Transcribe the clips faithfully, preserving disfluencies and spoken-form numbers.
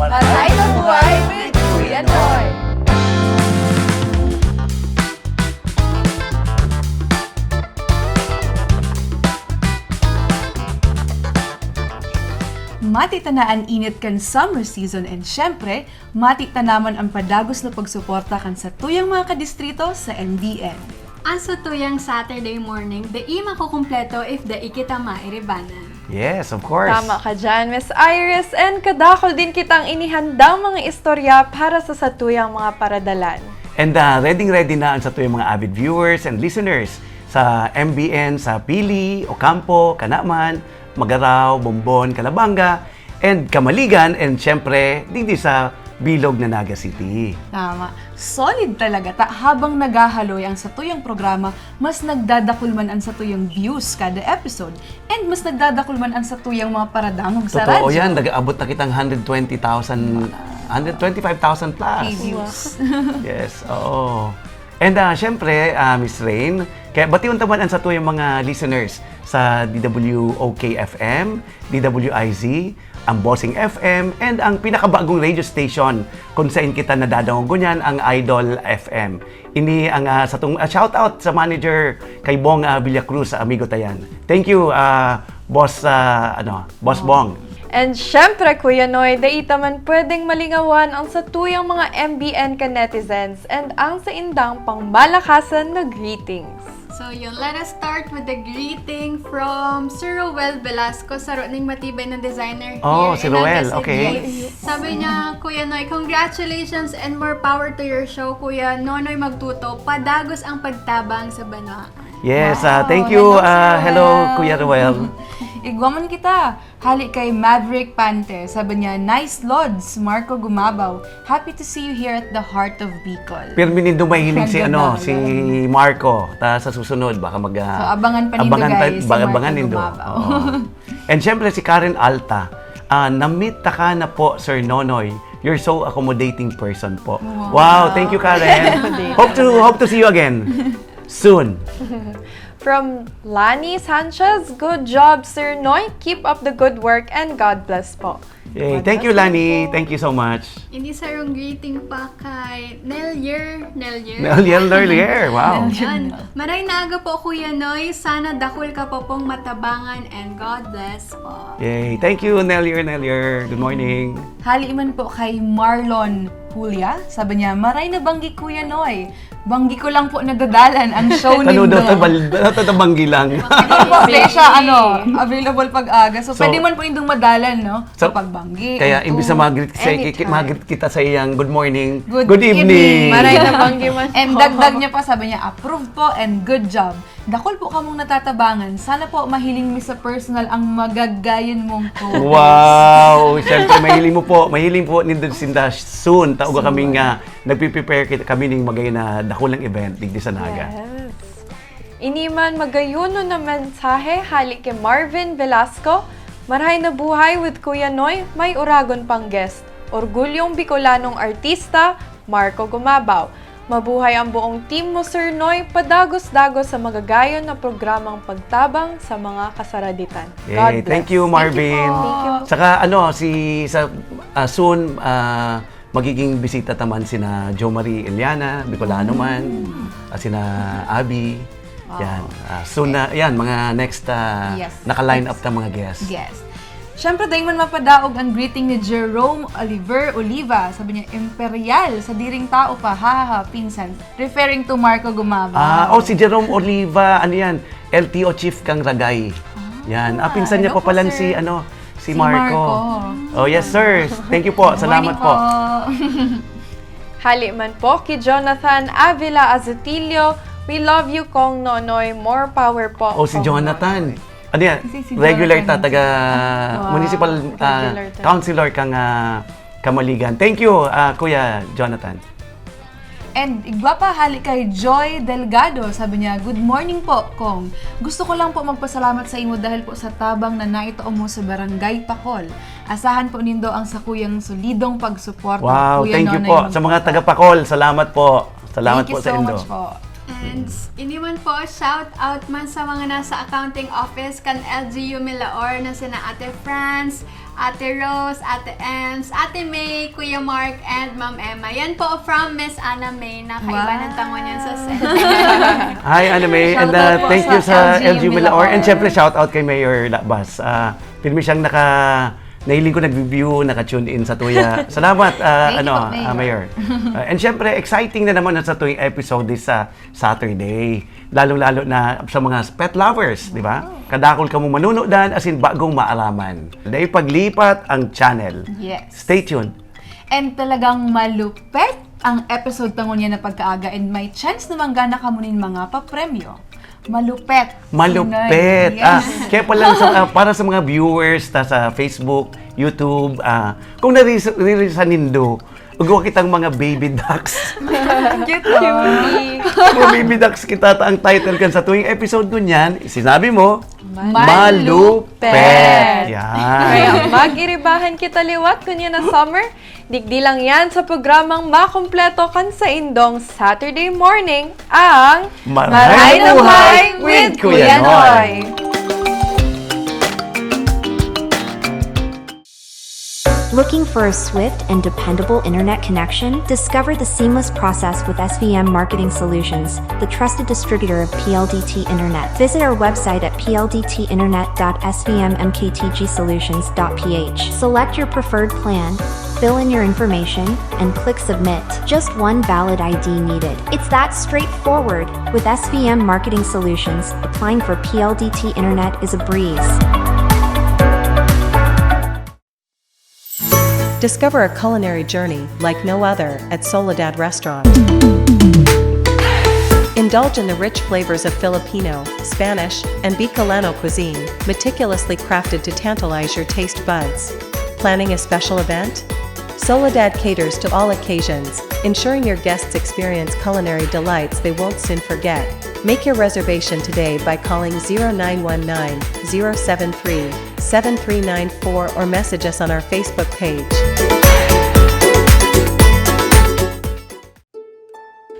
Maray na buhay with Kuya Noy! Mati ta na an init kan summer season and syempre, mati ta naman an padagos na pagsuporta kan satuyang mga kadistrito sa M B N. An satuyang Saturday morning, dai makukumpleto if dai kita mairibanan. Yes, of course. Tama ka dyan, Miss Iris. And kadakul din kitang inihandang mga istorya para sa satuyang mga paradalan. And, ah, ready-ready na ang satuyang mga avid viewers and listeners sa M B N, sa Pili, Ocampo, Canaman, Magarao, Bombon, Calabanga, and Camaligan, and syempre, digdi sa bilog na Naga City. Tama. Solid talaga ta habang naghahaloy ang satuyang programa, mas nagdadakul man ang satuyang views kada episode, and mas nagdadakul man ang satuyang mga paradangog sa Totoo radyo. Yan, nag-aabot na kitang hundred twenty thousand, hundred twenty-five thousand plus. K views. Yes, oo. And, ah, syempre, ah, Miss Rain, kaya bation ta man ang satuyang mga listeners sa D W O K F M, D W I Z, ang Bossing F M, and ang pinakabagong radio station kung saan kita nadadangog ngunyan, ang Idol F M. Ini ang, ah, satong, ah, shout out sa manager kay Bong, ah, Villacruz, sa amigo ta yan. Thank you, ah, Boss, ah, ano, Boss Bong. And syempre, Kuya Noy, dai ta man pwedeng malingawan ang satuyang mga M B N ka netizens and ang saindang pangmalakasan na greetings. So yun, let us start with the greeting from Sir Roel Velasco, saro ning matibay na designer Oh, here si in Roel, Naga City. Okay. Sabi niya, "Kuya Noy, congratulations and more power to your show, Kuya Nonoy Magtuto. Padagos ang pagtabang sa banwaan." Yes, ah, Wow, thank you, hello, ah, Sir hello, Roel. Kuya Roel. Igwa man kita. Hali kay Maverick Pante, sabi niya, "Nice lods, Marco Gumabaw. Happy to see you here at the heart of Bicol." Pirmi nindo mahiling si, Ganda, ano, si ganda. Marco. Ta sa susunod, baka mag, ah, So, abangan pa nindo, abangan pa, guys, si ba-, abangan Marco nindo. Gumabaw. Oo. And syempre, si Karen Alta, ah, "Na-meet ta ka na po, Sir Nonoy. You're so accommodating person po." Wow. Wow, thank you, Karen. Hope to, hope to see you again soon. From Lani Sanchez, "Good job, Sir Noy. Keep up the good work and God bless po." Yay. God Thank you, bless Lani. Po. Thank you so much. Ini sarong greeting pa kay Nelier, Nelier. Nelier, Nelier. Wow. Yan. "Maray na aga po, Kuya Noy. Sana dakul ka pa pong matabangan and God bless po." Yay. Thank you, Nelier, Nelier. Good morning. Hali man po kay Marlon Julia. Sabi niya, "Maray na banggi, Kuya Noy. Banggi ko lang po nadadalan ang show nindo." Ano daw, tabal-, ano daw, tabanggi lang? Hindi po, Maybe. Siya, ano, available pag-aga. So, So, pwede man po nindong madalan, no? So, Sa pagbanggi, kaya ang imbis na tubig. Mag-greet sa, Anytime. Mag-greet kita sa iyang good morning, Good good evening. Evening. Maray na banggi man And po. Dagdag niya pa, sabi niya, "Approve po and good job. Dakul po kamong natatabangan. Sana po mahiling mi sa personal ang magagayon mong co-host." Wow! Siyempre, mahiling mo po. Mahiling po nindo sinda soon. Tauga Soon. Kami nga, nagpiprepare kita, kami ning magay na dakulang event digdi sa Naga. Yes. Ini man magayonon na mensahe hali ki Marvin Velasco, "Marahay na buhay with Kuya Noy, may Oragon pang guest. Orgulyong Bicolanong artista, Marco Gumabaw. Mabuhay ang buong team mo, Sir Noy, padagos-dagos sa magagayon na programang pagtabang sa mga kasaraditan." Yay, God bless. Thank you, Marvin. Thank you po. Thank you. Saka ano, si, sa, ah, soon, ah, magiging bisita ta man sina Jo Marie Iliana, Bicolano man, Mm. ah, sina Abby. Wow. Yan. Ah, soon na, yan, mga next, ah, Yes. naka-line up Next. Ta mga guests. Yes. Siyempre, dai man mapadaog ang greeting ni Jerome Oliver Oliva. Sabi niya, "Imperial, sadiring tao pa, ha, ha, ha, pinsan." Referring to Marco Gumabaw. Ah, oh, si Jerome Oliva, ano yan? L T O chief kang Ragay. Ah, Yan. Ah, pinsan niya hello pa po, pala si, sir. ano, si Si Marco. Marco. Oh, yes, sir. Thank you po. Salamat Morning po. Po. Hali man po ki Jonathan Avila Azotilio, "We love you, Kong Nonoy. More power po, Oh, si Kong Jonathan. Nonoy." Ano yan? Kasi si Regular Jonathan ta, taga Wow. municipal, ah, Regular ta. councilor kang, ah, Kamaligan. Thank you, ah, Kuya Jonathan. And igwa pa, hali kay Joy Delgado. Sabi niya, "Good morning po, Kong. Gusto ko lang po magpasalamat sa imo dahil po sa tabang na naitao mo sa Barangay Pacol. Asahan po nindo ang sakuyang solidong pagsuporta, Wow, Kuya thank you Nonoy po. Sa mga Magpapal." taga Pacol, salamat po. Salamat Thank po you sa so indo. much po. And s-, ini man po, shout out man sa mga nasa accounting office kan L G U Milaor na sina Ate Franz, Ate Rose, Ate Ems, Ate May, Kuya Mark, and Ma'am Emma. Yan po from Miss Anna May na kaiwanan Wow. tango niyan sa set. Hi, Anna May, and Shout out uh, po thank sa you sa L G L G Milaor. Milaor. And syempre, shout out kay Mayor Labas. Ah, pirmi siyang naka, nahiling ko nag-view, naka-tune in sa tuya. Salamat, ah, Thank you ano, po, Mayor. ah, Mayor. Ah, and syempre, exciting na naman ang sa tuwing episode this sa Saturday. Lalong-lalo na sa mga pet lovers, di ba? Kadakol kamo manunudan, as in, bagong maaraman. Dahil paglipat ang channel. Yes. Stay tuned. And talagang malupet ang episode ta ngunyan na pagkaaga and may chance naman gana kamo nin mga papremyo. Malupet. Malupet. Yes. Ah, kaya pala sa, ah, para sa mga viewers ta sa Facebook, YouTube, ah, kung naririsan nindo, ugwa kitang mga baby ducks. Cute, no? Mga baby ducks kita ta ang title kan sa tuwing episode ngunyan, sinabi mo, Malupet. Yan. Kaya mag-iribahan kita liwat kunya na summer. Digdi lang yan sa programang makompleto kan saindong Saturday morning, ang Maray na buhay with Kuya Noy. Looking for a swift and dependable internet connection? Discover the seamless process with S V M Marketing Solutions, the trusted distributor of P L D T Internet. Visit our website at p l d t internet dot s v m m k t g solutions dot p h. Select your preferred plan, fill in your information, and click submit. Just one valid I D needed. It's that straightforward. With S V M Marketing Solutions, applying for P L D T Internet is a breeze. Discover a culinary journey like no other at Soledad Restaurant. Indulge in the rich flavors of Filipino, Spanish, and Bicolano cuisine, meticulously crafted to tantalize your taste buds. Planning a special event? Soledad caters to all occasions, ensuring your guests experience culinary delights they won't soon forget. Make your reservation today by calling zero nine one nine, zero seven three, seven three nine four or message us on our Facebook page.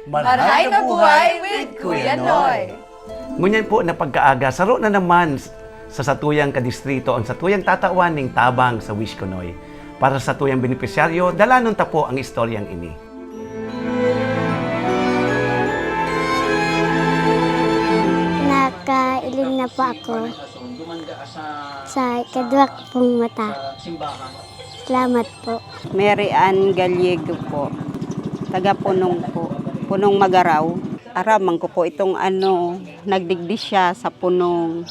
Marhay na buhay with Kuya Noy. Ngunyan po na pagkaaga, saro na naman sa satuyang kadistrito ang satuyang tatawan ning tabang sa Wish Ko Noy. Para sa tuyang benepisyaryo, dalanon ta po ang istoryang ini. Nakailing na po ako sa ikadwa ko pong mata. Salamat po. Mary Ann Gallego po, taga Punong po, Punong Magaraw. Araman ko po itong ano, nagdigdi siya sa punong.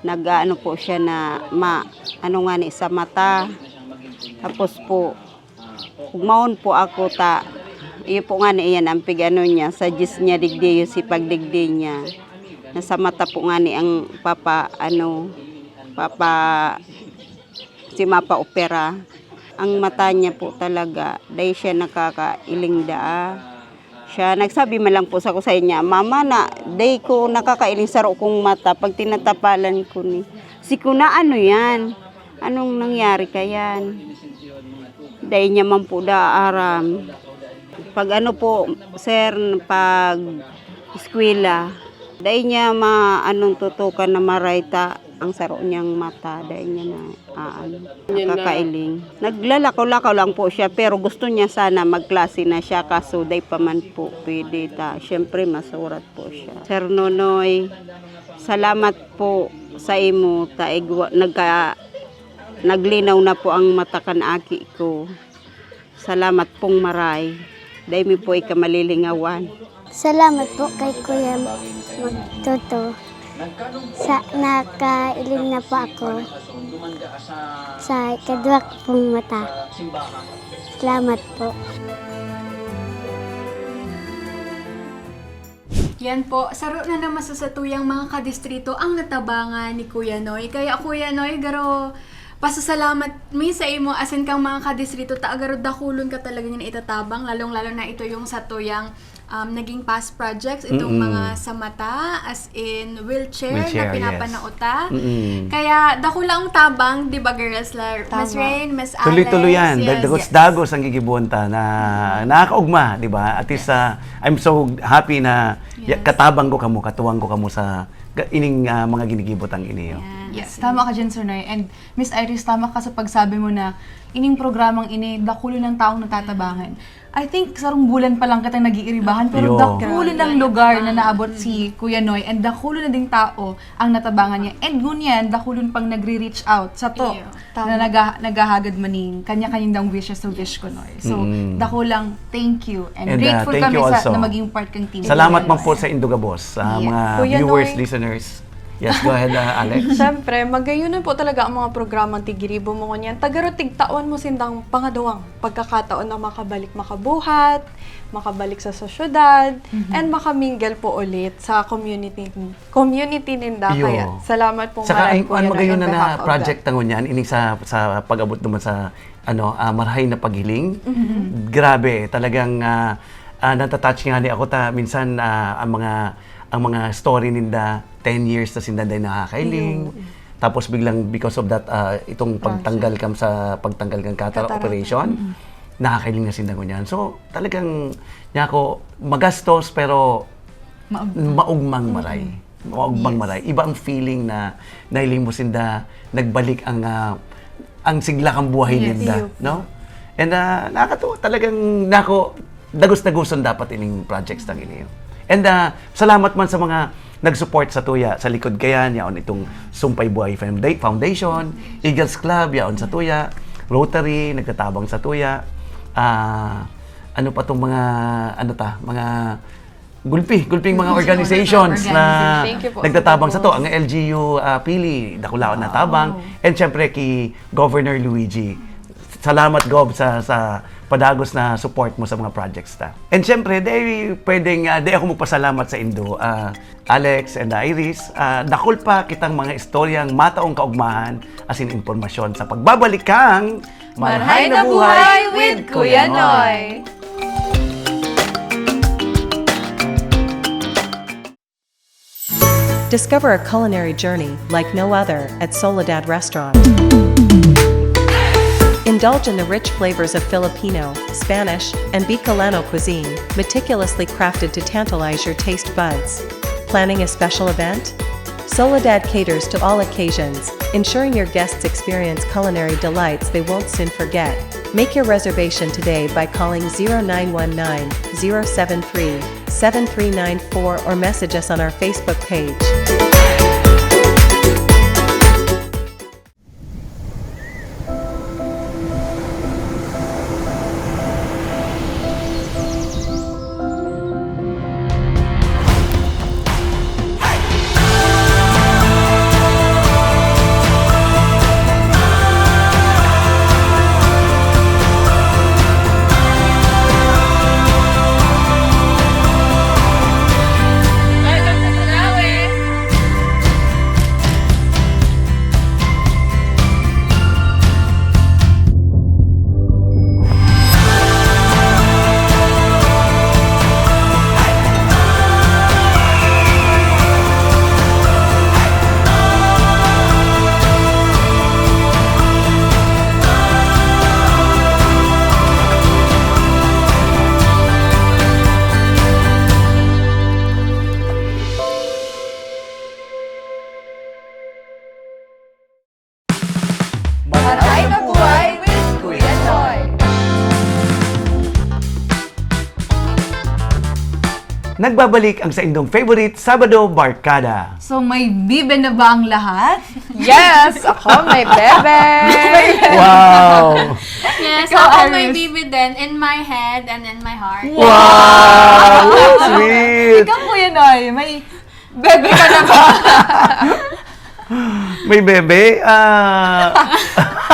Nag-ano po siya na ma, ano nga ni sa mata. Tapos po, ugmahon po ako ta, iyo po nga ni iyan ang pig-ano niya, sa gis niya digdi, yung sipag digdi niya. Nasa mata po nga ni ang papa, ano, papa, si mapa opera. Ang mata niya po talaga, dahil siya nakakailing daa. Siya, nagsabi man lang po sa ko sa inya, "Mama, na, day ko nakakailing saro kong mata pag tinatapalan ko ni." Si ko na, "Ano yan? Anong nangyari ka yan?" Dai niya man po da aram. Pag ano po, sir, pag eskwela, dai niya ma-, anong tutukan na maray ta ang saro niyang mata, dai niya na, ah, ano, nakakailing. Naglalakaw-lakaw lang po siya, pero gusto niya sana magklase na siya, kaso dai pa man po pwede ta. Siyempre, masurat po siya. Sir Nonoy, salamat po sa imo ta igwa, nagka, naglinaw na po ang mata kan aki ko. Salamat pong maray. Dai mi po ika malilingawan. Salamat po kay Kuya Magtoto. Sa, nakailing na po ako sa ikadwa ko pong mata. Salamat po. Yan po, saro na naman sa satuyang mga kadistrito ang natabangan ni Kuya Noy. Kaya Kuya Noy, garo, pasasalamat mi sa imo, asin kang mga kadistrito, ta garo dakulon ka talaga na itatabang, lalong-lalo na ito yung satuyang um, naging past projects, itong Mm-mm. mga sa mata, as in wheelchair, Wheelchair, na pinapanaota. Mm-mm. Kaya dakula ang tabang, di ba girls? La, Miss Tama. Rain, Miss Alice. Tuloy-tuloy yan. Yes. Dagos-dagos ang gigibon ta na nakakaugma, di ba? At least, ah, I'm so happy na ya- Yes. katabang ko kamo, katuwang ko kamo sa ga- ining ah, mga ginigibot ang iniyo. Yan. Yes, tama ka dyan, Sir Noy. And Miss Iris, tama ka sa pagsabi mo na ining programang ini, dakulo ng taong natatabangan. I think sarong bulan pa lang kitang nag-iiribahan, pero Yo. dakulo ng Grabe. lugar na naabot si Kuya Noy and dakulo na ding tao ang natabangan niya. And ngunyan, dakulo pang nagre-reach out sa to Iyo. na Tama. naga- naghahagad maning kanya-kanyang wishes sa Wish Ko Noy. So, Mm. dakulang thank you and And, uh, grateful thank kami you sa also. na maging part kang team. Salamat Yes. man po sa Indugabos, sa Yes. mga Kuya viewers, Noy. listeners. Yes, go ahead, uh, Alex. Siyempre, magayon na po talaga ang mga programang tigiribo mo ngunyan. Tagaro tigtawan mo sindang pangadawang pagkakataon na makabalik makabuhat, makabalik sa sosyedad, Mhm. and makamingle po ulit sa community community ninda. Iyo. Kaya salamat po Saka maray, ang, Kuya ang Noy, magayon on na, na behalf of project that. tangon yan, ining sa, sa pag-abot naman sa, ano, ah, marahay na paghiling. Mhm. Grabe, talagang, ah, ah, natatouch nga ni ako ta, minsan, ah, ang mga, ang mga story ninda, ten years na sinda dahil nakakailing. Iyo. Tapos biglang because of that, ah, itong Process. pagtanggal kam sa, pagtanggal kang cataract Cataract. operation, Mm. nakakailing na sinda ngunyan. So, talagang, niya ako, magastos, pero Maugma. maugmang maray. Mm. Maugmang Yes. maray. Iba ang feeling na nailing mo sinda, nagbalik ang, ah, ang sigla kang buhay Yes. ninda, Iyo. no? And, ah, nakakatuwa. Talagang, nako, dagos-dagoson dapat ining projects tang ini. And, ah, salamat man sa mga nag-support sa tuya, sa likod kayan, yaon itong Sumpay Buhay Founda-, Foundation, Eagles Club, yaon sa tuya, Rotary, nagtatabang sa tuya, ah, ano pa tong mga, ano ta, mga gulpi, gulping mga Gulping organizations na organization. Thank you po. nagtatabang sa to. Ang L G U, ah, Pili, dakulaon na tabang. Wow. And syempre, kay Governor Luigi. Salamat, Gov, sa, sa padagos na support mo sa mga projects ta. And syempre, di pwedeng, ah, di ako magpasalamat sa indo, ah, Alex and Iris. Ah, dakul pa kitang mga istoryang mataong kaugmahan, asin impormasyon sa pagbabalik kang Marhay na Buhay with Kuya Noy. Discover a culinary journey like no other at Soledad Restaurant. Indulge in the rich flavors of Filipino, Spanish, and Bicolano cuisine, meticulously crafted to tantalize your taste buds. Planning a special event? Soledad caters to all occasions, ensuring your guests experience culinary delights they won't soon forget. Make your reservation today by calling zero nine one nine, zero seven three, seven three nine four or message us on our Facebook page. Marhay na buhay with Kuya Noy. Nagbabalik ang saindong favorite Sabado Barkada. So, may bibe na ba ang lahat? Yes! Ako, may bebe! Wow! Yes, Ikaw, ako may Iris? bibe din in my head and in my heart. Wow! Sweet! Ikaw, Kuya Noy, may bebe ka na ba? May bebe? Ah,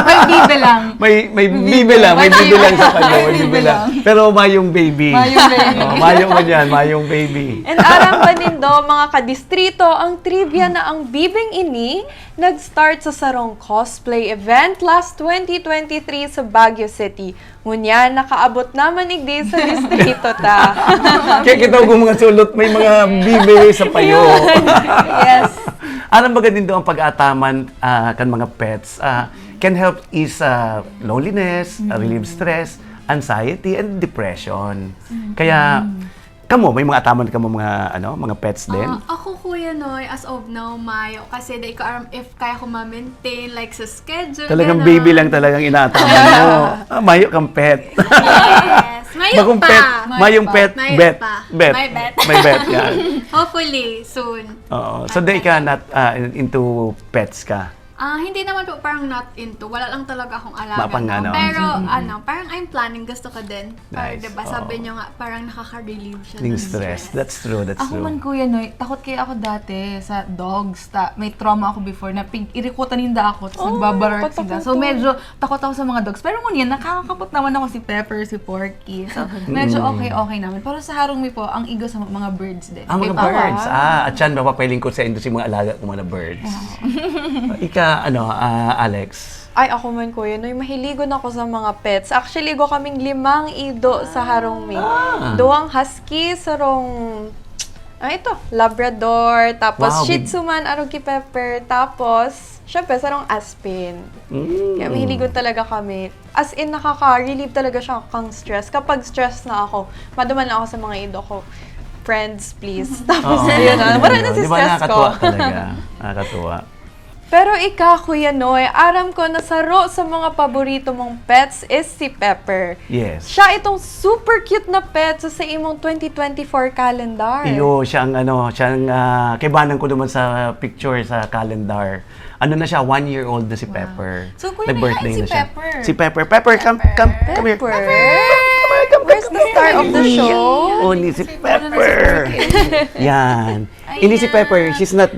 May bibe lang. may, may bibe lang. May May bibe lang sa kanya. May May bibe bibe lang. lang. Pero mayong baby. Mayong baby. Oh, mayong man yan. Mayong baby. And aram ba nindo, mga kadistrito, ang trivia na ang bibeng ini nag-start sa sarong cosplay event last twenty twenty-three sa Baguio City. Ngunyan, nakaabot naman igdi sa distrito ta. Kaya kita ko mga sulot, may mga bibe sa payo. Yes. Alam ba ganito ang pag-ataman, ah, kan mga pets, ah, can help ease, ah, loneliness, ah, Mm. relieve stress, anxiety, and depression. Mm. Kaya, Mm. Kamo, may mga ataman kamo mga, ano, mga pets din? Ah, ako, Kuya Noy, as of now, mayo. Kasi di ko aram if kaya ko ma-maintain, like, sa schedule. Talagang ganon. Baby lang talagang inaataman mo. Ah, mayo kang pet. Yes. Mayo Bagong pa. pet, Mayo mayong pa. pet, Mayo bet, pa. bet. May bet. May bet yan. Hopefully, soon. Oo. So, di ka not ah, in- into pets ka? Ah, hindi naman po parang not into. Wala lang talaga akong alaga. Mapang No? ano. Pero, ano, parang I'm planning. Gusto ko din. Para, Nice. diba, sabi Oo. nyo nga, parang nakaka-relieve siya Yung ng stress. That's true, that's Ako true. man, Kuya Noy, takot kaya ako dati sa dogs. Ta, may trauma ako before na pig irikutan ninda ako, tapos Oh, nagbabark sila. So, patakutan. Medyo takot ako sa mga dogs. Pero ngunyan, nakakakapot naman ako si Pepper, si Porky. So, medyo okay-okay naman. Pero sa harong mi po, ang igo sa mga birds din. Ah, mga May papa. Birds. Ah, at yan, mapapailing ko sa inyo si mga alaga ko mga birds. Ika, ano, ah, Alex? Ay, ako man, Kuya Noy, mahiligon ako sa mga pets. Actually, igwa kaming limang ido sa harong mi. Ah. Duwang husky, sarong, ah, ito, Labrador, tapos Wow, Shih big- Tzu man, arog ki Pepper, tapos, syempre, sarong Aspin. Mm. Kaya mahiligon talaga kami. As in, nakaka-relieve talaga siya kang stress. Kapag stress na ako, maduman lang ako sa mga ido ko. Friends, please. Tapos, Oo, ayun na. Wala na si Di ba, stress ko. Nakakatuwa talaga. Nakakatuwa. Pero ika, Kuya Noy, aram ko na saro sa mga paborito mong pets is si Pepper. Yes. Siya itong super cute na pet sa, sa imong twenty twenty-four calendar. Iyo, siyang ano, siyang ah, kaibanan ko naman sa picture sa calendar. Ano na siya, one year old na si Pepper. So, Kuya Noy, Nag-birthday hi, si na siya. Pepper. Si Pepper. Pepper, come, come, come here. Pepper? Come here, come, come, Where's come the star here. of the show? Oh, ni si Pepper. Yan. Ini si Pepper, she's not,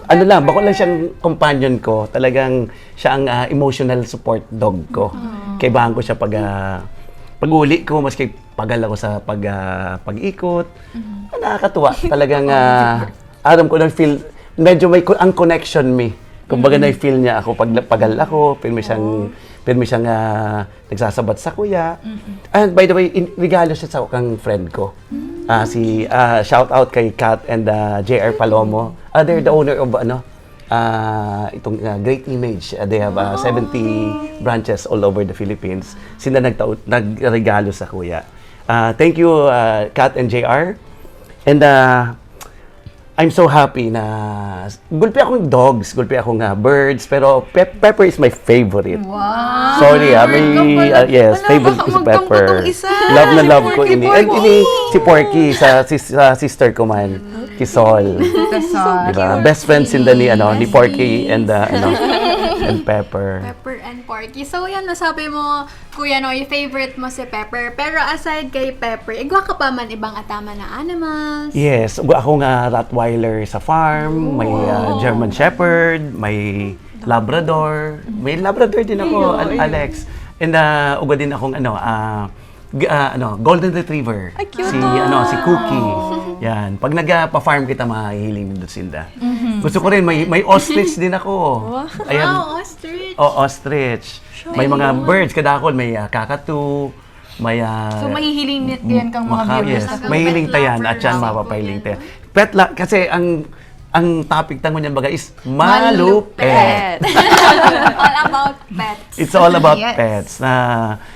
ano lang, bako lang siyang companion ko. Talagang siya ang ah, emotional support dog ko. Kaibahan ko siya pag, ah, pag-uli ko, maski pagal ako sa pag, ah, pag-ikot. Ah, nakakatuwa. Talagang, ah, alam ko nang feel, medyo may, co- ang connection me. Kumbaga, na-feel niya ako pag pagal ako, pirmi siyang, pirmi siyang ah, nagsasabat sa kuya. And by the way, in, regalo siya sa kang friend ko. Ah, si ah, shout out kay Kat and ah, J R Palomo. Ah, they're the owner of ano, ah, itong ah, Great Image. Ah, they have ah, seventy branches all over the Philippines. Sila nagtao, nagregalo sa kuya. Ah, thank you, ah, Kat and J R. And ah, I'm so happy na gulpi akong dogs, gulpi akong ah, birds, pero Pep- Pepper is my favorite. Wow. Sorry ah, may ah, yes, favorite ko si Pepper. Love na love ko ini. And ini si Porky sa, sis- sa sister ko man, si Sol. Ito sa Diba? Best friend sinda ni ano, ni Porky and ah, ano, and Pepper. Pepper and Porky. So, yan, nasabi mo, Kuya Noy, favorite mo si Pepper. Pero aside kay Pepper, igwa ka pa man ibang ataman na animals? Yes, ug ako nga Rottweiler sa farm, may ah, German Shepherd, may Labrador. May Labrador din ako, Al- Alex. And uh, ugwa din akong ano, ah, g- ah, ano, Golden Retriever. Ay, cute Si ah. Ano, si Cookie. Yan. Pag nagpa-farm kita, mahihiling nindot sinda. Gusto ko rin may may ostrich din ako. Ayan. Wow, ostrich. Oh, ostrich. May mga birds kadakol, may ah, kakatu, may ah, So, mahihiling nit yan kang mga maka- viewers yes. na Mahihiling Pet tayan lover at yan si mapapahiling Kuya tayan. Pet la kasi ang ang topic ta ngunyan baga is malupet. Pet. All about pets. It's all about Yes. pets. Na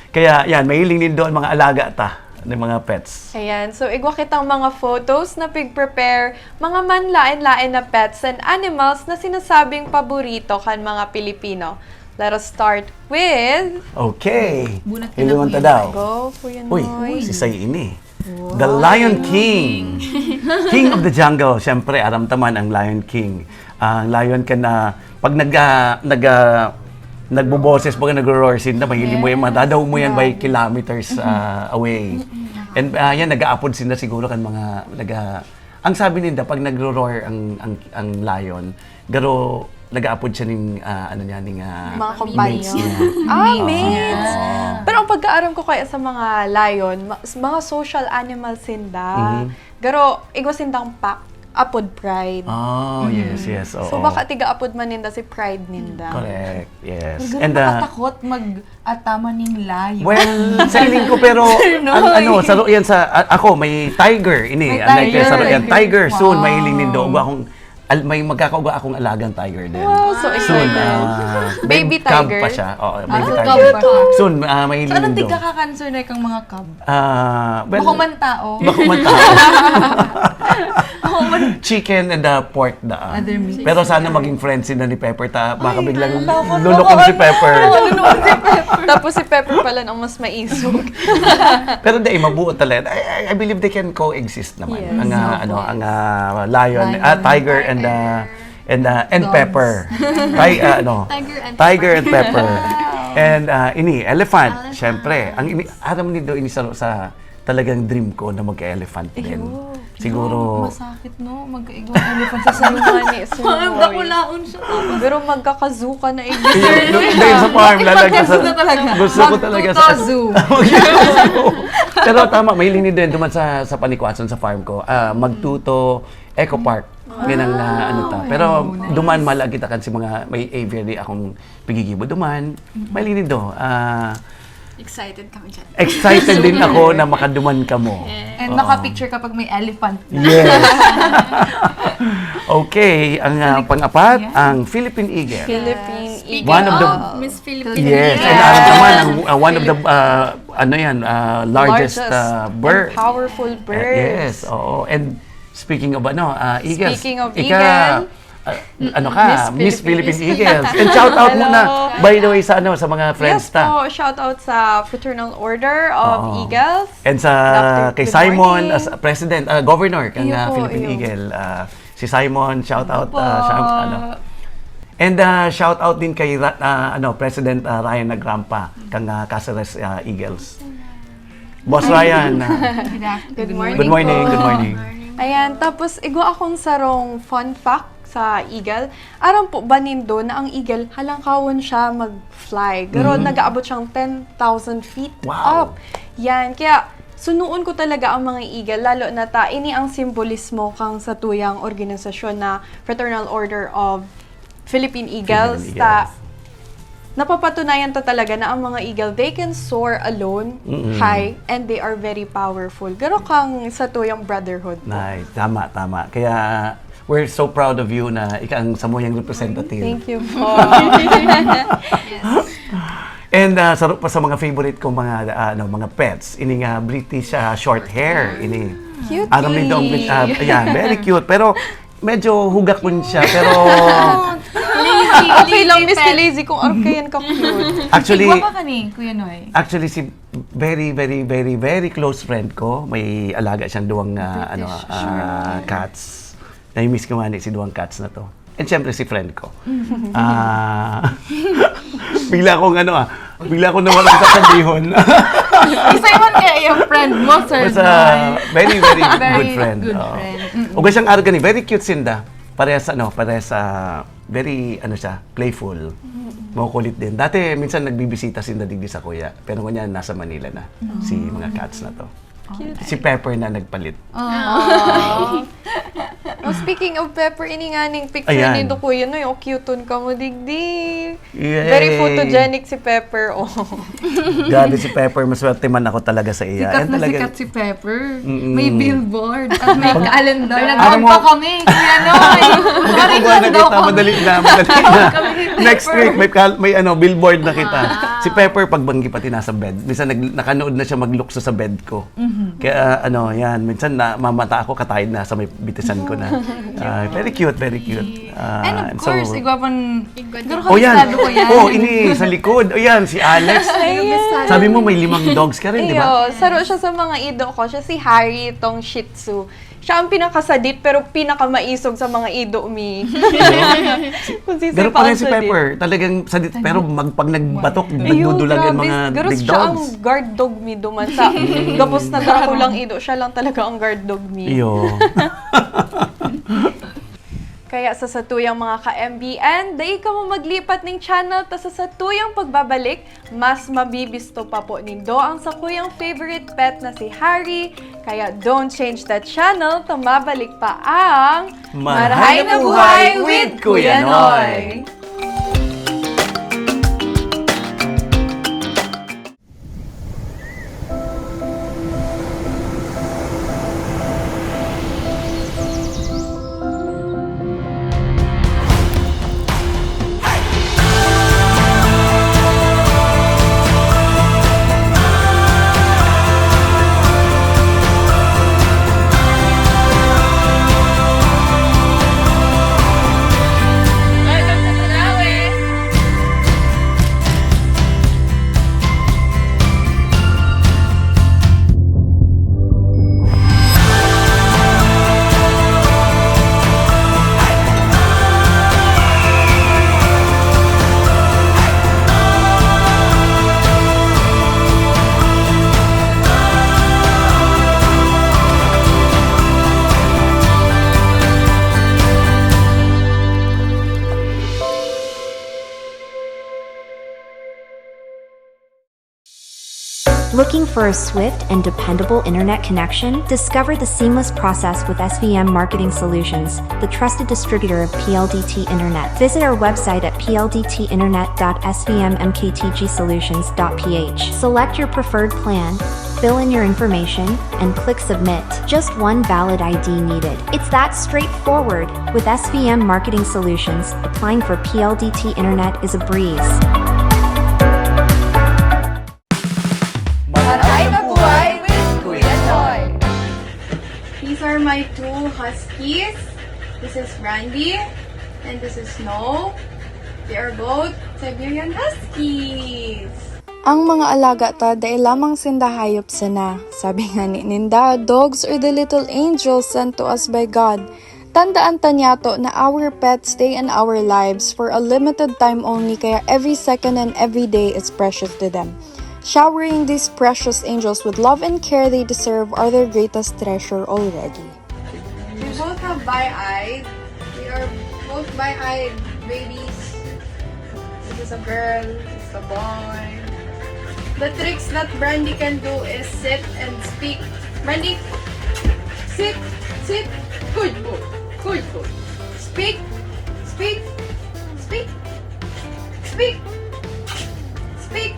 kaya yan, mahiling nindo ang mga alaga ta ng mga pets. Ayan, so igwa kitang mga photos na pig-prepare, mga manlaen-laen na pets and animals na sinasabing paborito kan mga Pilipino. Let us start with... Okay. Bunat ka Iluwan na, ta Kuya. daw. Go, Kuya Uy, Noy. si Say ini. The Lion King. King of the Jungle. Siyempre, aram ta man ang Lion King. Ang lion ka na, pag nag, ah, nag, ah, nagboboses, pag nagro-roar sinda, mahiling mo yan, madadaw mo yan by kilometers ah, away. And ah, yan, nag-aapod sinda siguro kan mga, nag, ah, ang sabi ninda, pag nagro-roar ang, ang, ang lion, garo, nag-aapod siya ning, ah, ano niya, ning ah, Mga companions. mates niya. Ah, Oo. mates. Pero ang pagkaaram ko kaya sa mga lion, ma- mga social animals sinda. Mhm. Pero igwa sindang pack, apod pride. Oh, yes, yes. Oo. So baka tiga-apod man ninda si pride ninda. Correct, yes. Pero And ganun uh, nakatakot mag-ataman ning lion. Well, sa iling ko, pero Sir Noy. ang, ano, saro yan sa, a- ako, may tiger, ini, May ang like, tiger. Saro yan, tiger, soon, Wow. mahiling nindo. Ugwa akong, Al-, may magkakauga akong alagang tiger din. Wow, so Soon, excited. ah, Baby cub tiger? pa siya. Oo, Ah, baby so tiger. cub pa. Soon, ah, may So, anong lindo. tigka-cancer na kang mga cub? Ah, well, Bako man tao. Bako man tao. Bako man. Chicken and uh, pork daan. Other meats. Pero sana maging friends sila ni Pepper ta. Baka Ay, biglang loko, lulukong loko, si Pepper. Lulukong si Pepper. Tapos si Pepper pala ang mas maisog. Pero di, mabuo talaga. I, I- I believe they can coexist naman. Yes. Ang ah, Yes. ano, ang ah, lion, Lion. ah, tiger and ah, and ah, and Dogs. pepper. Tay, ah, ano, Tiger and tiger pepper. and pepper. And ah, ini, elephant, Elephant. syempre. Ang ini, aram nindo, ini sa, sa talagang dream ko na magka-elephant din. Ayun. Siguro, Masakit, no? Magkaigwang elephant sa salungan. Mani, Parang sumoy. Dakulaon siya. Tapos, Pero magkakazuka na Ayun, dahil sa farm, lalagyan sa... Magkazuka talaga. Gusto ko talaga Magtuto sa... zoo. Pero tama, may lini din duman sa, sa Panikwason, sa farm ko. Ah, Magtuto Eco Park. Yan ang ah, ano ta. Wow, Pero nice. Duman, malagi ta kan si mga may aviary akong pigigibo. Duman, may lini do. Ah, Excited kami dyan. excited din ako na makaduman kamo. And Oo. makapicture kapag may elephant. Yes. Okay, ang ah, pang-apat, Yeah. ang Philippine Eagle. Philippine Speaking Eagle. One of the- of Miss Philippines. Yes, and Yeah. alam naman, ang, uh, one of the, uh, ano yan, uh, largest, Largest uh, and bird. Powerful Uh, birds. yes, oo. And speaking of ano, uh, eagles, Speaking of ika, eagle, uh, ano ka, Miss Miss Philippine Philippines. Eagles. And shout out Hello. muna, by the way, sa ano, sa mga friends Yes ta. Po, shout out sa Fraternal Order of Oo. Eagles. And sa Doctor, kay good Simon morning. As president, uh, governor kang Iyo uh, po, Philippine iyo. Eagle, uh, si Simon, shout out, Po. uh, shout, ano. And uh, shout out din kay Ra- uh, ano, President uh, Ryan Nagrampa kang uh, Caceres uh, Eagles. Boss Ryan, uh, Good afternoon. Good morning. Good morning, po. Good morning. Ayan, tapos igwa akong sarong fun fact sa eagle. Aram po ba nindo na ang eagle, halangkawon siya mag-fly? Pero Mhm. nag-aabot siyang ten thousand feet Wow. up. Yan, kaya sunuon ko talaga ang mga eagle, lalo na ta, ini ang simbolismo kang satuyang organisasyon na Fraternal Order of Philippine Eagles. Philippine Ta, Eagles. napapatunayan ta talaga na ang mga eagle, they can soar alone, Mm-mm. high, and they are very powerful. Garo kang satuyang brotherhood po. Nay, tama, tama. Kaya, we're so proud of you na ika ang samuyang representative. Thank you po. And uh, saro pa sa mga favorite kong mga uh, ano, mga pets, ini nga British uh, short hair, ini. Cute. Aram ni Dong, uh, ayan, very cute. Pero medyo hugakon siya, pero Okay lang, Miss Lazy, kung arkayan ka cute. actually, Igwa ka kani, Kuya Noy? actually si very, very, very, very close friend ko, may alaga siyang duwang uh, ano, British uh, short. Cats. Nai-miss ko nga ni si duwang Cats na to. And syempre si friend ko. Ah, bigla akong ano ah, bigla akong nawala sa kabihon. Isa yun kaya yung friend mo, sir. Basta, very, very, Very good friend. good Oo. friend. Ugwa siyang arog gani, very cute sinda. Parehas ano, parehas sa, very, ano siya, playful. Makukulit din. Dati, minsan nagbibisita sinda digdi sa kuya. Pero ngunyan, nasa Manila na. Si mga Cats na to. Cute. Si Pepper na nagpalit. Oh. Oh, speaking of Pepper, ini nga ning picture Ayan. Nindo, Kuya Noy, oh, cute-on ka mo digdi. Yay! Very photogenic si Pepper, oh. Grabe si Pepper, maswerte man ako talaga sa iya. Sikat Ayan na talaga. Sikat si Pepper. Mm-mm. May billboard at may calendar. Alam Nag-vlog mo, pa kami. Kuya Noy. Ano ba nakita? Madali na, madali na. Next week, may, kal- may ano, billboard na kita. Si Pepper, pagbanggi pati nasa bed. Minsan nag- nakanood na siya maglukso sa bed ko. Kaya ano, yan. Minsan namamata ako, katayod na sa may bitisan ko na. Ah, very cute, very cute. Ah, And of so- course, igwa pang... Igwa Garo din. Oh, yan. kabisado ko yan. Oh, ini sa likod. Oh, yan, si Alex. Ayan. Sabi mo may limang dogs ka rin, di ba? Iyo, saro siya sa mga ido ko. Siya si Harry, tong Shih Tzu. Siya ang pinakasadit pero pinakamaisog sa mga ido mi. Kung si Pero Sepa pala ang si sadit. Pepper, talagang sadit, pero mag, pag nagbatok, Ayun, nagdudulag ang grabe. mga Garo big siya ang dogs. guard dog mi duman sa gabos na garo ko lang ido. Siya lang talaga ang guard dog mi. Iyo. Kaya sa satuyang mga ka-M B N, dai kamo maglipat ning channel ta sa satuyang pagbabalik, mas mabibisto pa po nindo ang sakuyang favorite pet na si Harry. Kaya don't change that channel ta mabalik pa ang Marahay na Buhay with Kuya Noy. Looking for a swift and dependable internet connection? Discover the seamless process with S V M Marketing Solutions, the trusted distributor of P L D T Internet. Visit our website at P L D T internet dot S V M M K T G solutions dot P H. Select your preferred plan, fill in your information, and click submit. Just one valid I D needed. It's that straightforward. With S V M Marketing Solutions, applying for P L D T Internet is a breeze. Maray na buhay with Kuya Noy. These are my two huskies. This is Brandy and this is Snow. They are both Siberian Huskies. Ang mga alaga ta, dai lamang sinda hayop sana. Sabi nga ni ninda, "Dogs are the little angels sent to us by God." Tandaan ta niyato na our pets stay in our lives for a limited time only, kaya every second and every day is precious to them. Showering these precious angels with love and care they deserve are their greatest treasure already. We both have bi-eyed. We are both bi-eyed babies. This is a girl, this is a boy. The tricks that Brandy can do is sit and speak. Brandy, sit, sit. Good boy, good boy. Speak, speak, speak, speak, speak,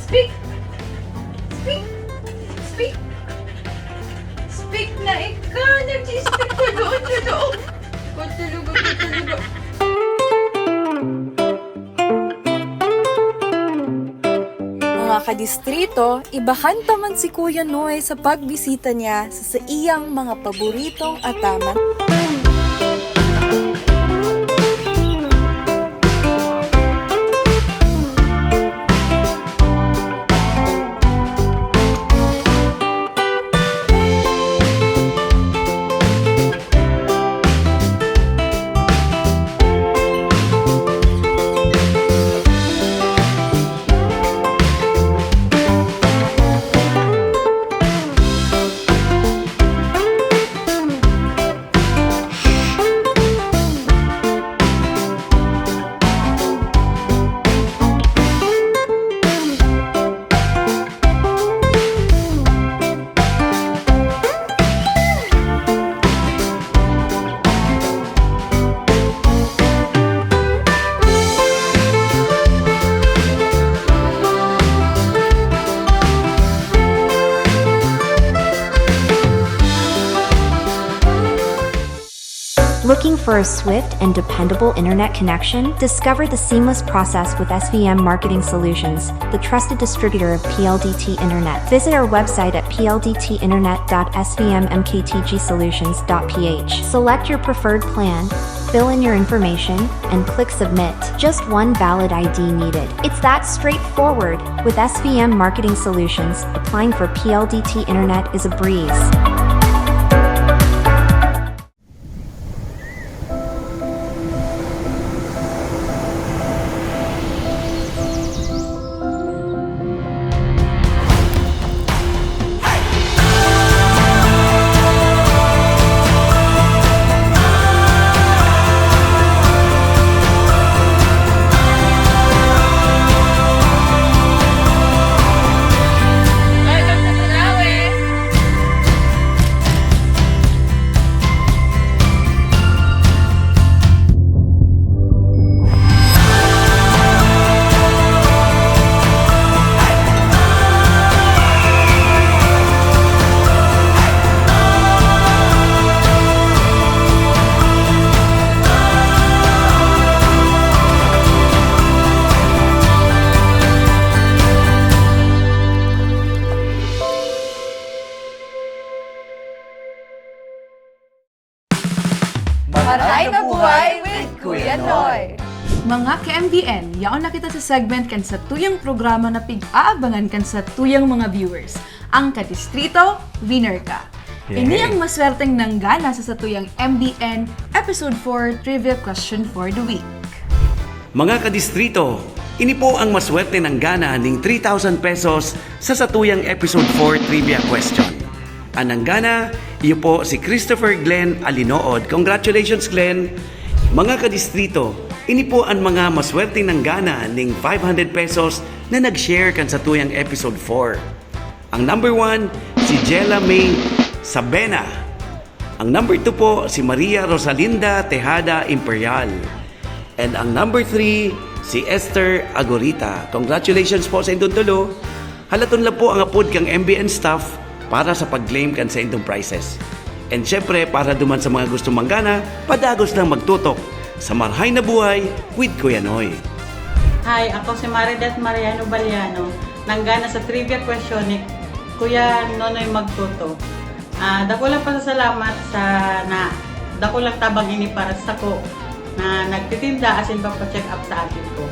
speak, speak, speak. Speak na ika, nag-i-speak ka doon sa loob. Kutulugo, kutulugo. Mga kadistrito, ibahan ta man si Kuya Noy sa pagbisita niya sa saiyang mga paboritong ataman. Looking for a swift and dependable internet connection? Discover the seamless process with S V M Marketing Solutions, the trusted distributor of P L D T Internet. Visit our website at P L D T internet dot S V M M K T G solutions dot P H. Select your preferred plan, fill in your information, and click submit. Just one valid I D needed. It's that straightforward. With S V M Marketing Solutions, applying for P L D T Internet is a breeze. Maray na buhay with Kuya Noy. Mga ka-M B N, yaon na kita sa segment kan satuyang programa na pig-aabangan kan satuyang mga viewers, ang Kadistrito, Winner Ka. Yay! Ini ang maswerteng nanggana sa satuyang M B N Episode four Trivia Question for the Week. Mga kadistrito, ini po ang maswerte nanggana ning three thousand pesos sa satuyang Episode four Trivia Question. An nanggana, iyo po si Christopher Glenn Alinood. Congratulations, Glenn! Mga kadistrito, ini po an mga maswerteng nanggana ning five hundred pesos na nag-share kan satuyang episode four. Ang number one, si Jella May Sabena. Ang number two po, si Maria Rosalinda Tejada Imperial. And ang number three, si Esther Agorita. Congratulations po sa indong tulo. Halaton lang po ang apod kang M B N staff para sa pag-claim kan sa indong prizes. And syempre, para duman sa mga gustong manggana, padagos lang magtutok sa Marhay na Buhay with Kuya Noy. Hi, ako si Maridet Mariano Baliano, nanggana sa trivia question ni Kuya Nonoy Magtuto. Ah, dakulang pasasalamat sa na dakulang tabang ini para sako na nagtitinda asin papacheck up sa aki ko.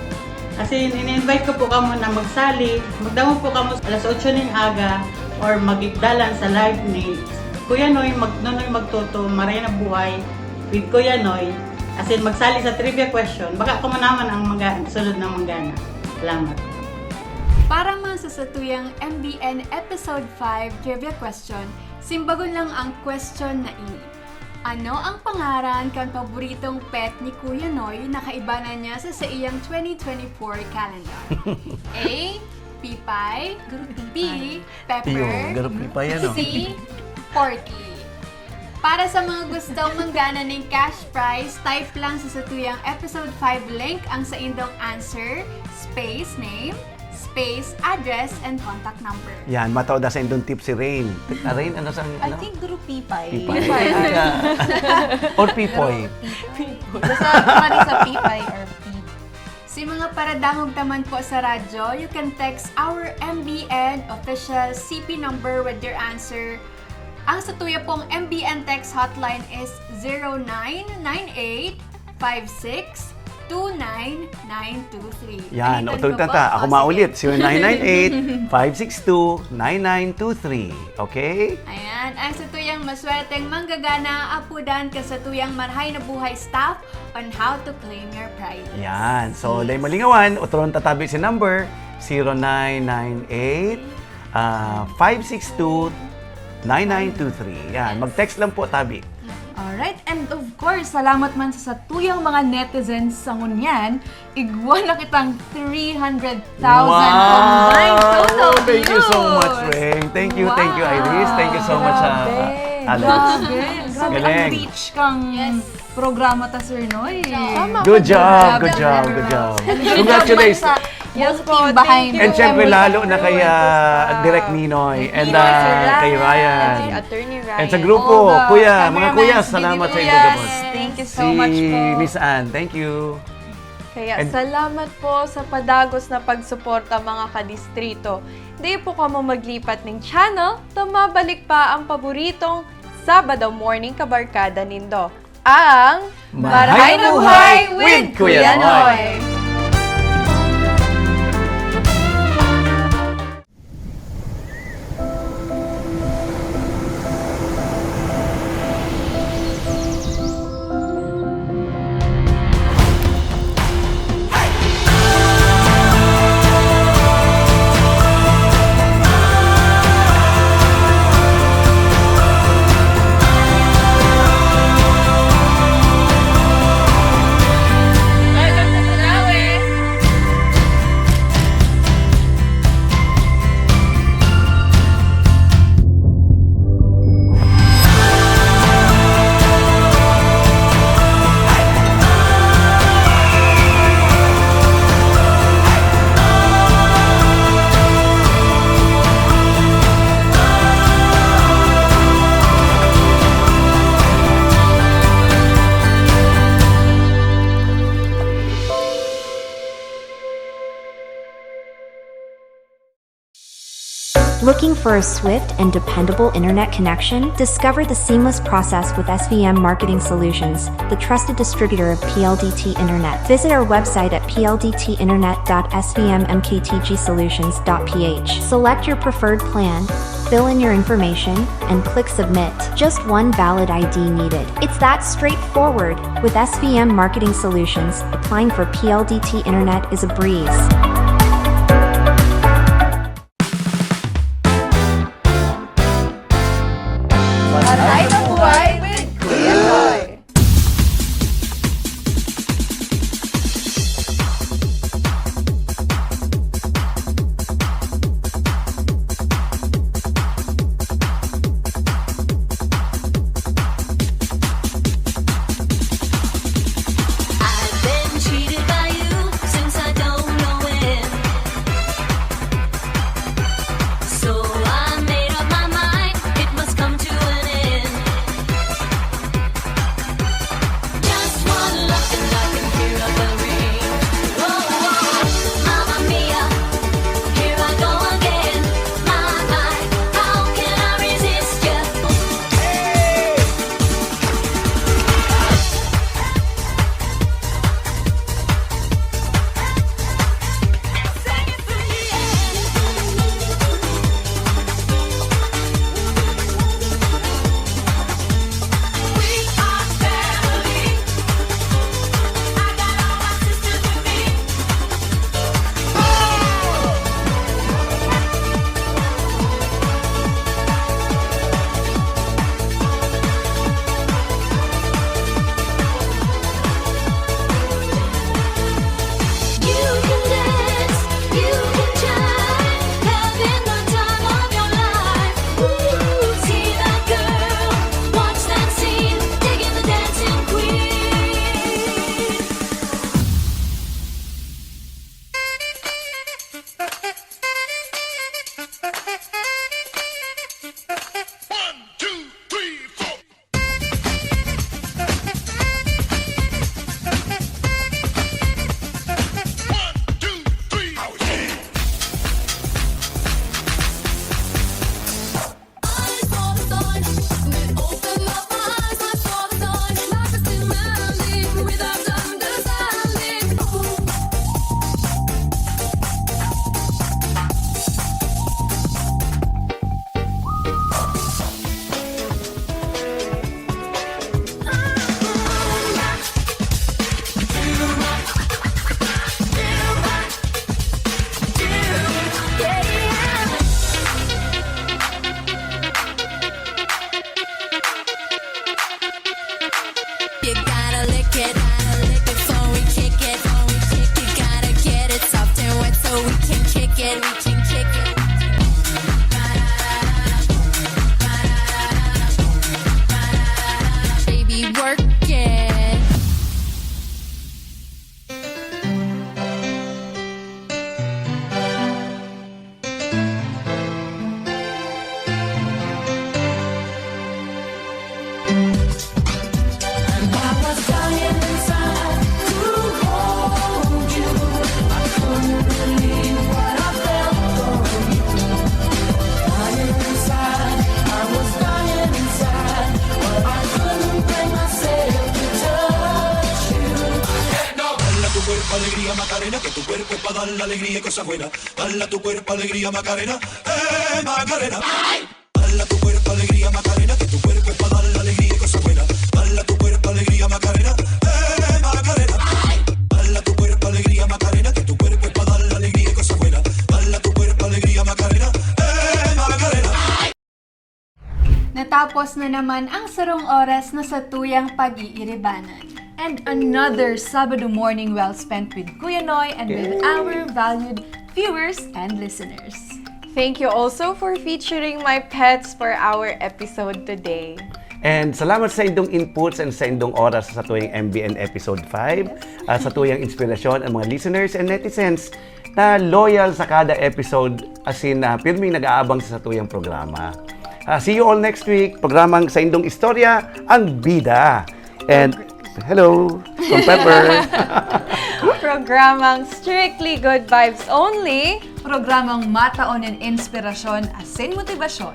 Asin, ini-invite ko po kamo na magsali. Magdangog po kamo alas otso ning aga or magigdalan sa live ni Kuya Noy, Mag-, Nonoy Magtuto, Marhay na Buhay with Kuya Noy. Asin, magsali sa trivia question. Baka kamo naman ang mga sunod na manggana. Salamat. Para man sa satuyang M B N Episode five Trivia Question, simbagon lang ang question na ini. Ano ang pangaran kan paboritong pet ni Kuya Noy na kaibanan niya sa saiyang twenty twenty-four calendar? A, pipay. B, pepper. Iyo, garo pipay yan, oh. C, porky. Para sa mga gustong manggana ning cash prize, type lang sa satuyang episode five link ang saindong answer, space, name, space, address, and contact number. Yan, matao da sa indong tip si Rain. Ah, Rain, ano sa, I ano? Think group Pipay. Pipay. Pipay. Or Pipoy. Basta pwede sa Pipay or Pip. Si mga paradangog taman po sa radyo, you can text our M B N official C P number with your answer. Ang satuya pong M B N text hotline is zero nine nine eight five six two nine nine two three. Yan, ulitin ko po. Ako, sige. Maulit, zero nine nine eight, five six two, nine nine two three. Okay? Ayan, ang satuyang maswerteng manggagana, apudan kan satuyang Marhay na Buhay staff on how to claim your prize. Yan. So, yes. Dai malingawan, utrohon ta tabi si number, zero nine nine eight, ah, five six two, nine nine two three. Yan. Yes. Mag-text lang po tabi. Alright, and of course, salamat man sa satuyang mga netizens sa ngunyan, igwa na kitang three hundred thousand combined total views. Wow! Thank you so much, Rain. Thank you, thank you, Iris. Thank you so much, ah, Alex. Wow. Grabe. Grabe. Grabe ang reach kang programa ta, Sir Noy. Galing. Tama ka dyan. Good job, good job, good job. Grabe. Congratulations. Yes po, thank you. And syempre, lalo na kay, ah, Direk Ninoy and, ah, kay Ryan. Kay Attorney Ryan. And sa grupo, kuya, mga kuya, salamat sa inyo gabos. Thank you so much po. Si Miss Ann, thank you. Kaya salamat po sa padagos na pagsuporta, mga kadistrito. Di po kamo maglipat ning channel, ta mabalik pa ang paboritong Sabado morning kabarkada nindo, ang Marhay na Buhay with Kuya Noy. Looking for a swift and dependable internet connection? Discover the seamless process with S V M Marketing Solutions, the trusted distributor of P L D T Internet. Visit our website at P L D T internet dot S V M M K T G solutions dot P H. Select your preferred plan, fill in your information, and click submit. Just one valid I D needed. It's that straightforward. With S V M Marketing Solutions, applying for P L D T Internet is a breeze. Marhay na Buhay with Kuya Noy. One, two, three, four. One, two, three. You gotta lick it, gotta lick it before we kick it, before we kick it. Gotta get it soft and wet so we can kick it, we can kick it. Baby, work it. Dala tu cuerpo alegría, Macarena, que tu cuerpo es pa' dar la alegría y cosa buena. Dala tu cuerpo alegría, Macarena, eh, Macarena. Dala tu cuerpo alegría, Macarena, que tu cuerpo es pa' dar la alegría y cosa buena. Dala tu cuerpo alegría, Macarena, eh, Macarena. Dala tu cuerpo alegría, Macarena, que tu cuerpo es pa' dar la alegría y cosa buena. Dala tu cuerpo alegría, Macarena, eh, Macarena. Natapos na naman ang sarong oras na satuyang pag-iiribanan. And another Sabado morning well spent with Kuya Noy and with our valued viewers and listeners. Thank you also for featuring my pets for our episode today. And salamat sa indong inputs and sa indong oras sa satuyang M B N episode five. Ah, satuyang inspirasyon ang mga listeners and netizens na loyal sa kada episode, asin, ah, pirming nag-aabang sa satuyang programa. Ah, see you all next week. Programang Sa Indong Istorya, ang Bida. And, hello, from Pepper. Programang Strictly Good Vibes Only. Programang matao nin inspirasyon asin motibasyon.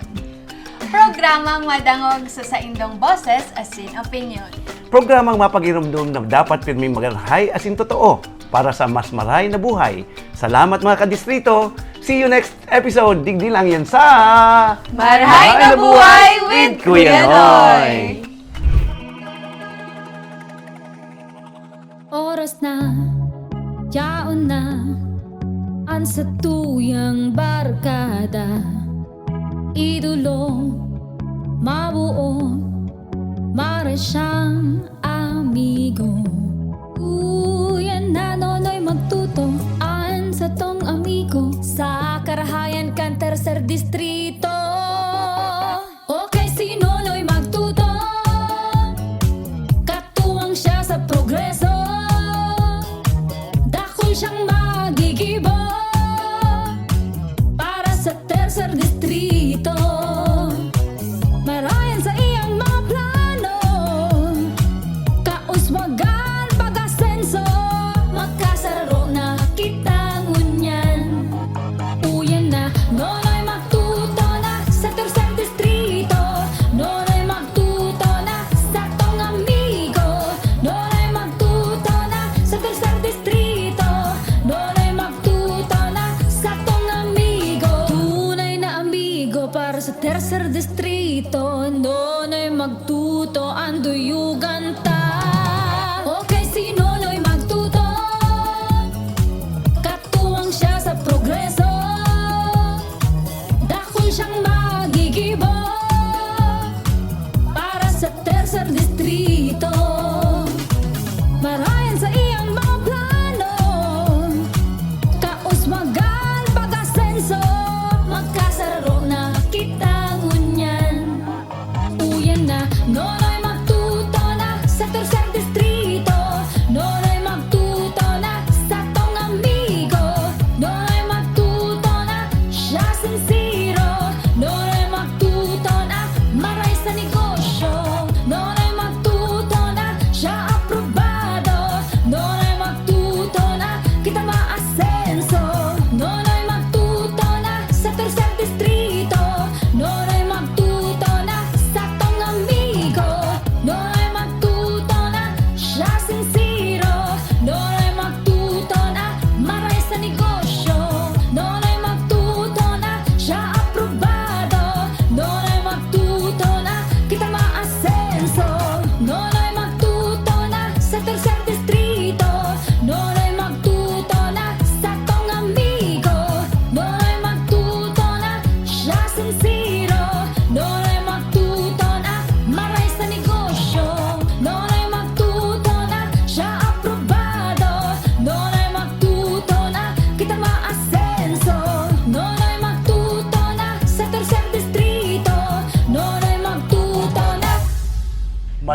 Programang madangog sa saindong boses asin opinyon. Programang mapagirumdom na dapat pirming magarahay asin totoo para sa mas marahay na buhay. Salamat, mga kadistrito. See you next episode. Digdi lang yan sa Marahay na Buhay with Kuya Noy. Oras na, yaon na, an satuyang barkada, idolo, mabuo, marahay siyang amigo. Uyan na, Nonoy Magtuto, an satong amigo, sa karahayan kan Tercer Distrito. Okay, si Nonoy Magtuto, katuwang siya sa progreso. Dakul siyang magigibo para sa Tercer Distrito. Marayan sa iyang mga plano, kauswagan, pag-asenso, makasaro na kita ngunyan. Uyan na, Nonoy Magtuto na sa Tercer Distrito. Nonoy Magtuto na satong amigo. Nonoy Magtuto na sa Tercer Distrito. Nonoy Magtuto na satong amigo. Tunay na amigo para sa Tercer Distrito. Nonoy Magtuto ang duyugan ta. Okay, si Nonoy Magtuto, katuwang siya sa progreso. Dakul siyang magigibo para sa Tercer Distrito. Marayan sa iyang mga plano, kauswagan, pag-asenso, makasaro na kita ngunyan.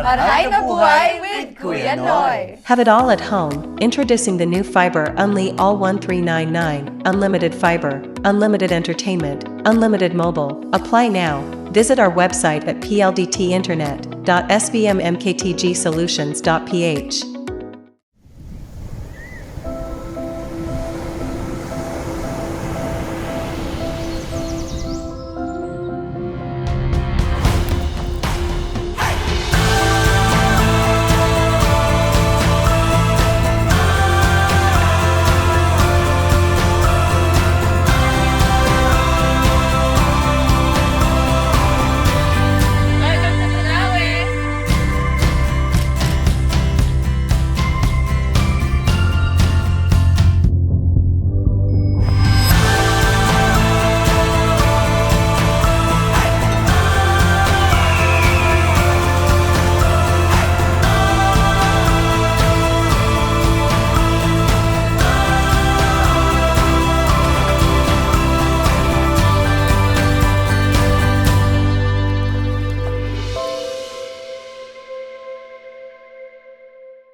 Marhay na buhay with Kuya Noy. Have it all at home. Introducing the new Fiber Unli All one three nine nine. Unlimited fiber, unlimited entertainment, unlimited mobile. Apply now. Visit our website at p l d t internet dot s b m m k t g solutions dot p h.